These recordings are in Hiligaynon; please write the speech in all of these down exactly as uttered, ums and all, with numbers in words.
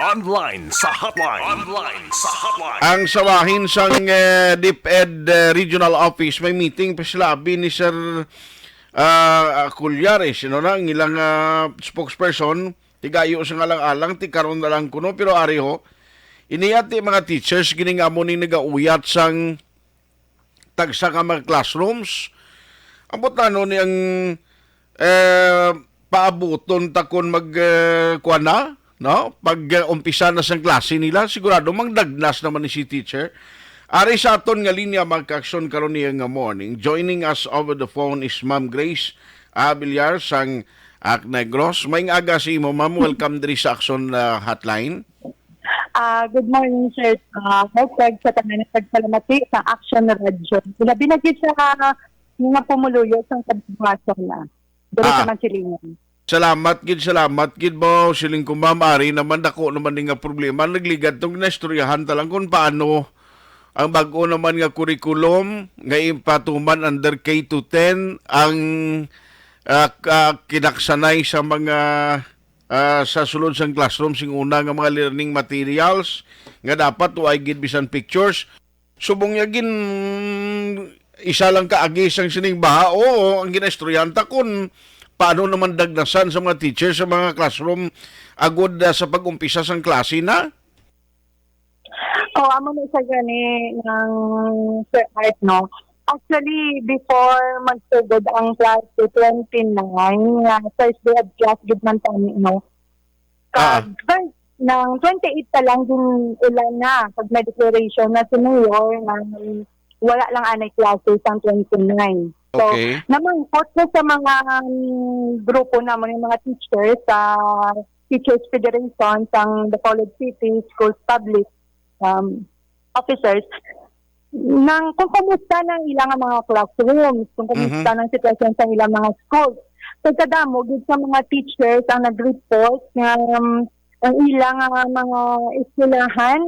Online sa hotline. Online sa hotline. Ang sawahin sang, eh, DepEd, eh, Regional Office, may meeting pa sila abi ni Sir, ah, Colliares, you know, na, ang ilang, ah, spokesperson, tigayo sa ngalang-alang, ti karon na lang kuno, pero ari ho, ini ati mga teachers, gining amo ning nagauyat sang tagsa ka mga classrooms. Ambot na ano ni ang, eh, paabuton ta kon mag, eh, kuwan na, no? Pag, eh, umpisa na sang klase nila, sigurado mangdagnas naman ni si teacher. Ari sa aton nga linya, mga ka-aksyon, karon niya nga morning. Joining us over the phone is Ma'am Grace Abiliar sang Act Negros. May aga sa imo, ma'am. Welcome diri sa Aksyon, ah, Hotline. Ah, good morning, sir. Ah, Hope kag sa tanan nagpalamati sa Action Radio. Labi na gid sa mga pumuluyo sang kabuhason na diri sa Ah. Mansilingan. Salamat gid, salamat gid mo. Siling ko, ma'am, ari naman, dako naman ni nga problema. Nagligad tong naistoryahan ta lang kung paano ang bag-o naman nga curriculum nga ipatuman under K to ten ang, ah, ka-, kinaksanay sa mga, ah, sa sulod sang classroom sing una nga mga learning materials nga dapat wa gid bisan pictures. Subong niya gin isa lang ka agi sang sining baha. Oo, ang ginaistoryahan ta kun paano naman dagnasan sa mga teacher sa mga classroom agud, ah, sa pag-umpisa sang klase na. Oh, amo na siya gani ng Sir Art, no? Actually, before magsugod ang klase twenty-nine, nga first day of class gid man tani, no? Ah. Kag first, nang twenty-eight pa lang din ulan na, pag may declaration na si Mayor na wala lang anay klase sang twenty-nine. So, Okay. namangkot ko sa mga, um, grupo namon, yung mga teachers sa Teachers Federation sang Bacolod City Schools Public, um, Officers, nang kung kumusta na ang ilang mga classrooms, kung kumusta Mhm. na ang sitwasyon sa ilang mga schools. Pagkadamo gid sa mga teachers ang nag-report nga, um, ang ilang, ah, mga eskwelahan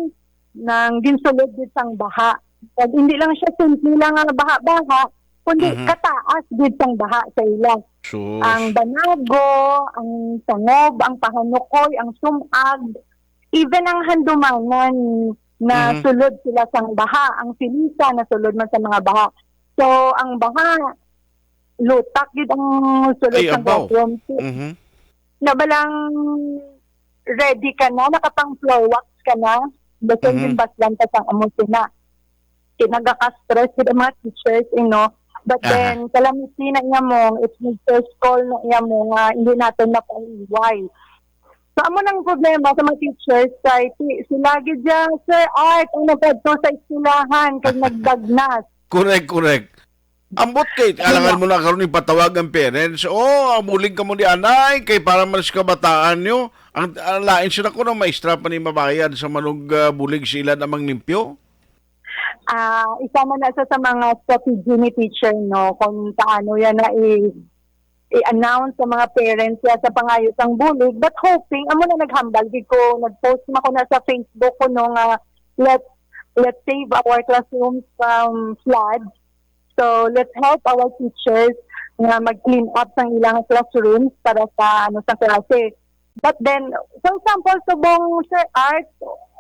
nang ginsulod gid sang baha. Kag hindi lang siya simple lang nga baha-baha, kundi Mhm. kataas gid sang baha sa ila. Sus. Ang banago, ang sangob, ang pahanukoy, ang sumag, even ang handumanan na Mhm. sulod sila sang baha, ang silisa na sulod man sa mga baha. So, ang baha, lutak gid ang sulod Ay, sang abaw. classroom. Mhm. Na balang ready ka na, nakapang floor wax ka na, basta Mhm. yung baslan ka sang amo sina. Kinagaka-stress gid ang mga teachers, you know. But Aha. then, calamity na iya mo, it's the first call na iya mo nga hindi natin mapaiway. So, amo nang problema sa mga teachers, kay ti-, sila gid dyan, Sir Art, ang nagkadto sa eskwelahan, kag nagdagnas. Correct, correct. Ambot kay, Ano kailangan na? mo na karon ipatawag ang parents. Oh, mulig ka mo di anay, kay para man sa kabataan nyo. Ang, ang lain sila ko ng maestra pa ni mabayad sa manog, ah, bulig sila namang limpyo. Ah, isa man na sa, sa mga strategy ni teacher, no, kung paano yan na i-, i-announce sa mga parents ya sa pangayo sang bulig. But hoping, amo na naghambal, gid ko, nag-post man ko na sa Facebook ko, no, nga let's, let's save our classrooms from flood. So, let's help our teachers nga mag-clean up sang ilang classrooms para sa, ano, sa klase. But then, for example, subong, Sir Art,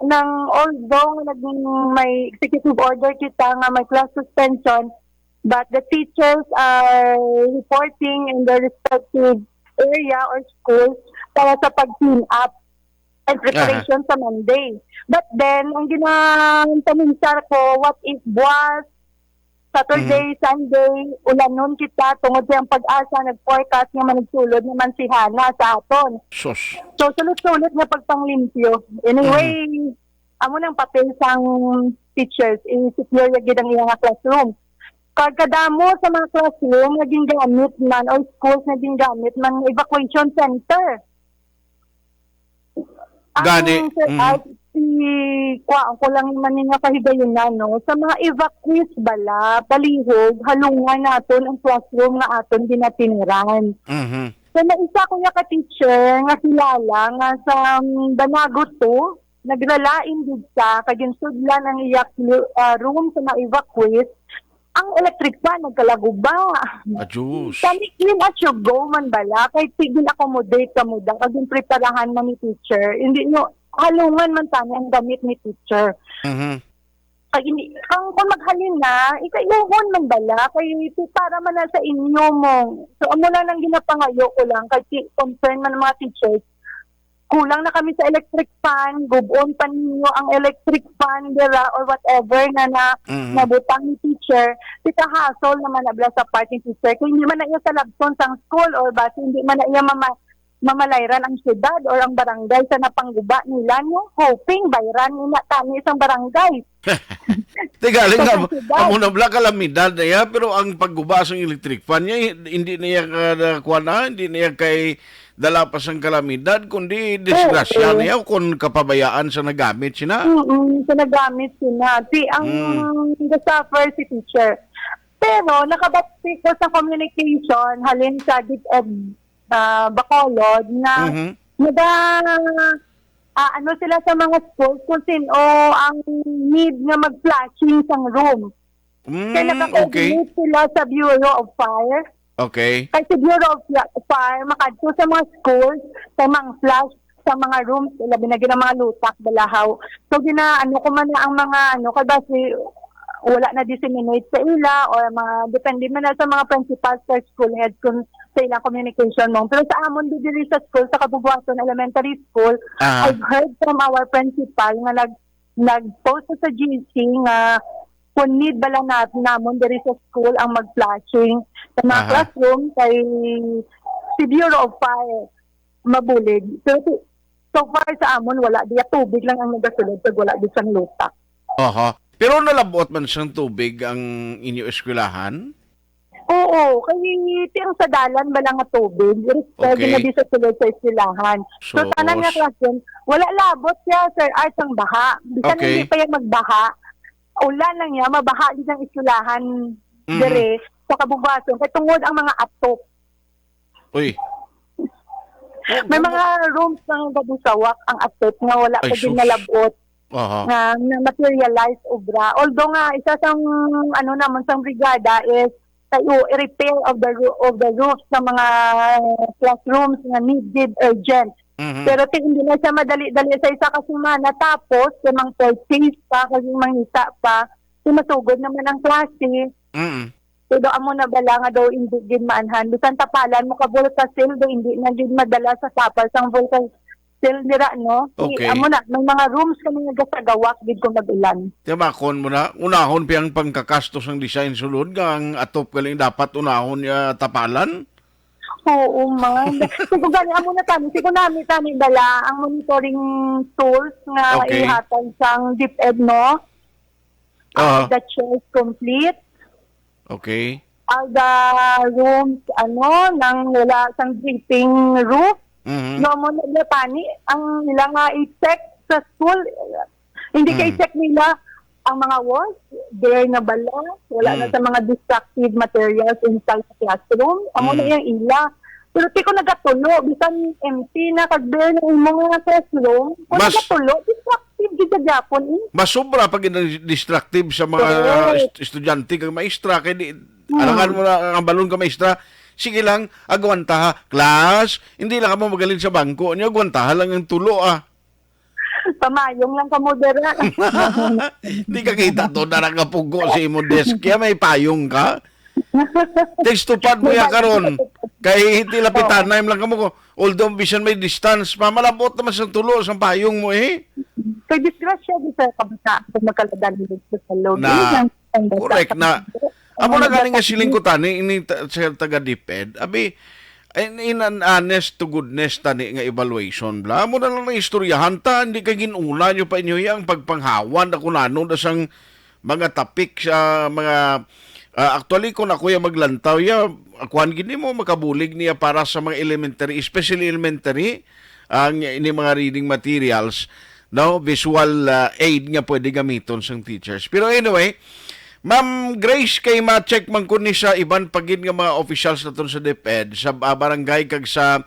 nang, although nga naging may executive order kita nga may class suspension, but the teachers are reporting in their respective area or schools para sa pag-clean up and Ah. preparation sa Monday. But then, ang ginapaminsar ko, what if buwas, Saturday, Mhm. Sunday, ulanon kita tungod sa ang PAGASA nag-forecast nga managsulod naman si Hana sa aton. Sus. So, sulit-sulit nga pagpanglimpyo. Anyway, Mhm. amo nang papel sang teachers, i-secure ya gid ang iyang classroom. Kag kadamo sa mga classroom nga gingamit man or schools nga gingamit man nga evacuation center. Ang Gani, Sir mhm. Art, si, kuhaan ko lang man nga kahigayonan, no? Sa mga evacuees bala, palihog, halungan naton ang classroom nga aton ginatiniran. Mhm. So, may isa ko nga ka-teacher nga kilala nga sa, um, Banago two, nagralain gid siya, kag ginsudlan ang iya cl-, ah, room sa mga evacuees. Ang electric fan, nagkalaguba. Ajus. Kami, clean as you go man bala, kay tigil accommodate ka mo da, kag yung preparahan man ni teacher. Hindi nyo, halungan man tani ang gamit ni teacher. Mhm. Kay ini, ang kung maghalin na, ikaiuhon man bala, kay para man na sa inyo mo. So, amo lang ang ginapangayo ko lang, kay ti-, concern man ang mga teachers. Kulang na kami sa electric fan, gubon pa ninyo ang electric fan dira or whatever na, na Mhm. nabutang ni teacher. Tika hassle naman na bala sa part ni teacher. Kung hindi man na iya sa labson sang school or basi hindi man na iya mama-, mamalayran ang syudad or ang barangay sa napangguba nila, no? Hoping bayran ina tani sang barangay. Tigaling Sa nga, syudad. amo na bala kalamidad na iya, pero ang pagguba sang electric fan niya, hindi na iya ka, kuwan na, hindi na iya kay dala pa sang kalamidad, kundi disgrasya Oo. niya kung kapabayaan sa nagamit sina. Mm, sa nagamit sina. Ti, ang Mm. ga-suffer si teacher. Pero nakabati ko sa communication, halin sa DepEd, ah, Bacolod, na Mhm. naga-, ah, ano sila sa mga schools kung sino ang need nga mag-flashing sang room. Mm, Kaya okay. naka-coordinate sila sa Bureau of Fire. Okay. Kay sa Bureau of Fla-, Fire, makadto sa mga schools, sa mga flash, sa mga rooms, labi na gid ang mga lutak, balahaw. So, gina-, ano ko man na ang mga, ano, kay basi, wala na disseminate sa ila, or mga, depende man na sa mga principals sa school heads kung sa ilang communication mo. Pero sa amon, di diri sa school, sa Kabubuason Elementary School, Aha. I've heard from our principal nga nag-, nag-post sa G C nga kung need bala na, namon diri sa school ang mag-flashing sa mga Aha. classroom kay si Bureau of Fire mabulig. Pero si, so far sa amon, wala diya, tubig lang ang nagasulod pag wala di sang lutak. Aha. Pero nalabot man sang tubig ang inyo eskwelahan? Oo, kay ti ang sa dalan bala nga tubig, reach Okay. na di sa sulod sa eskwelahan. So, Sus. tanan nga klase, wala labot siya, Sir Art, ang baha. Bisan Okay. hindi pa yan magbaha, ulan lang niya, mabaha gid ang eskwelahan Mhm. dire sa Kabubuason. Kay tungod ang mga atop. Uy. May Oh, mga rooms nga gabusawak ang atop nga wala Ay, pa gid sus. nalabot Aha. nga na-materialize obra. Although nga, isa sang, ano namon, sang brigada is sa i-, repair of the roo-, of the roof sa mga classrooms nga needed urgent. Mhm. Pero ti-, hindi na siya madali-dali sa isa ka semana. Tapos, kung mang purchase pa, kay mangita pa, ti masugod naman ang klase. Mm. Pero amo na bala nga daw hindi gid maanhan. Bisan tapalan mo ka Volcasil, daw hindi na gid madala sa tapal sang Volcasil dira, no? Ti, Okay. amo na, may mga rooms kami nga gasagawak gid kung mag-ulan. Tiyamakon mo na, unahon pa ang pangkakastos ang design sulod nga ang atop galing dapat unahon niya tapalan? Oo man. Siguro gani, amo na tani. Siguro nami tani bala ang monitoring tools nga Okay. ihatag sang DepEd, no? Ah, Ah. the chairs complete. Okay. All the rooms, ano, nang wala sang dripping roof. Mhm. No, mo na, na tani, ang nila nga i-check sa school, hindi kay Mm. check nila ang mga walls, bare na bala, wala na Mm. sa mga destructive materials inside the classroom. Amo na Mm. yung ila. Pero ti ko nagatulo, bisan empty na, kag bare na imo nga classroom, kung Mas nagatulo, destructive gid sa Japon, eh. Mas sobra pa gid ang destructive sa mga Correct. est-, estudyante kag maestra, kay di, Hmm. alangan mo na ang balon ka maestra, sige lang, agwanta ha. Class, hindi lang kamo magalin sa bangko, niyo agwantaha lang ang tulo, ah. Pamayong lang kamo dira. Di ka kita to, dara ka pugo sa imo desk. Kaya may payong ka. Text tupad mo May ya payong. karon. Kay hindi Oo. lapitan na lang kamo ko. Although bisan may distance pa, malabot naman sa tulo sa payong mo eh. Kay disgrasya di sa kabataan kung magkaladan dito sa loob. Na, Yun ang, ang bata correct sa na. Amo na Ang gani nga bata siling ko tani, ini ta-, sa taga DepEd. Abi, in, in an honest to goodness tani nga evaluation, bla. Amo na lang na istoryahan ta, hindi kay ginuna nyo pa inyo yang pagpanghawan ako nano da sang mga topic sa mga, ah, actually, kung ako yung maglantaw, ya, kuwan gini mo, makabulig niya para sa mga elementary, especially elementary, ang ini mga reading materials, no, visual, ah, aid nga pwede gamiton sang teachers. Pero anyway, Ma'am Grace, kay ma-check man ko ni sa iban pa gid nga mga officials naton sa DepEd, sa, ah, barangay kag sa,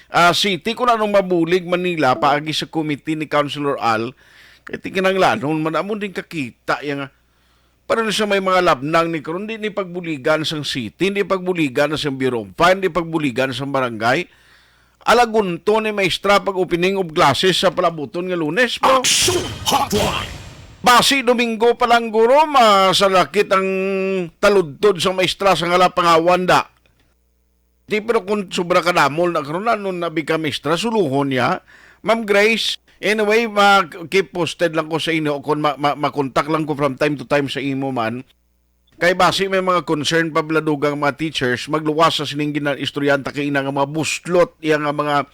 ah, city, kung anong mabulig Manila paagi sa committee ni Councilor Al, kay ti kinahanglanon man amo din kakita yang, ah, para na sa may mga labnang ni karon, di ni pagbuligan sang city, hindi pagbuligan na sang Bureau of Fire, hindi pagbuligan sang barangay. Alagunto ni maestra pag opening of classes sa palabuton nga Lunes, bro. Action Hotline. Basi Domingo pa lang, guro, masalakit ang taludtod sa maestra sa ngala pangawan da. Di, pero kung sobra ka damol na karon, ano na bika maestra, suluhon niya. Ma'am Grace, anyway, ma-, keep posted lang ko sa inyo kung ma- ma- makontak lang ko from time to time sa imo man. Kay basi may mga concern pa bala dugang mga teachers, magluwas sa sining gina-, estudyante kay ina nga mga buslot, iya nga mga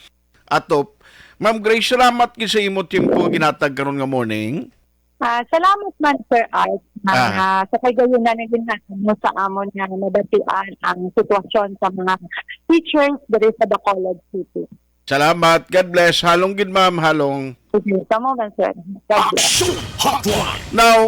atop. Ma'am Grace, salamat gid sa imo tiyempo nga ginhatag karon nga morning. Ah, salamat man, Sir Art, na Ah. ah, sa kagayonan na ginhatag mo sa amon nga nabatian ang sitwasyon sa mga teachers diri sa Bacolod City. Salamat. God bless. Halong gid, ma'am. Halong. Sige, kamo man, Sir. God bless. Action Hotline. Now,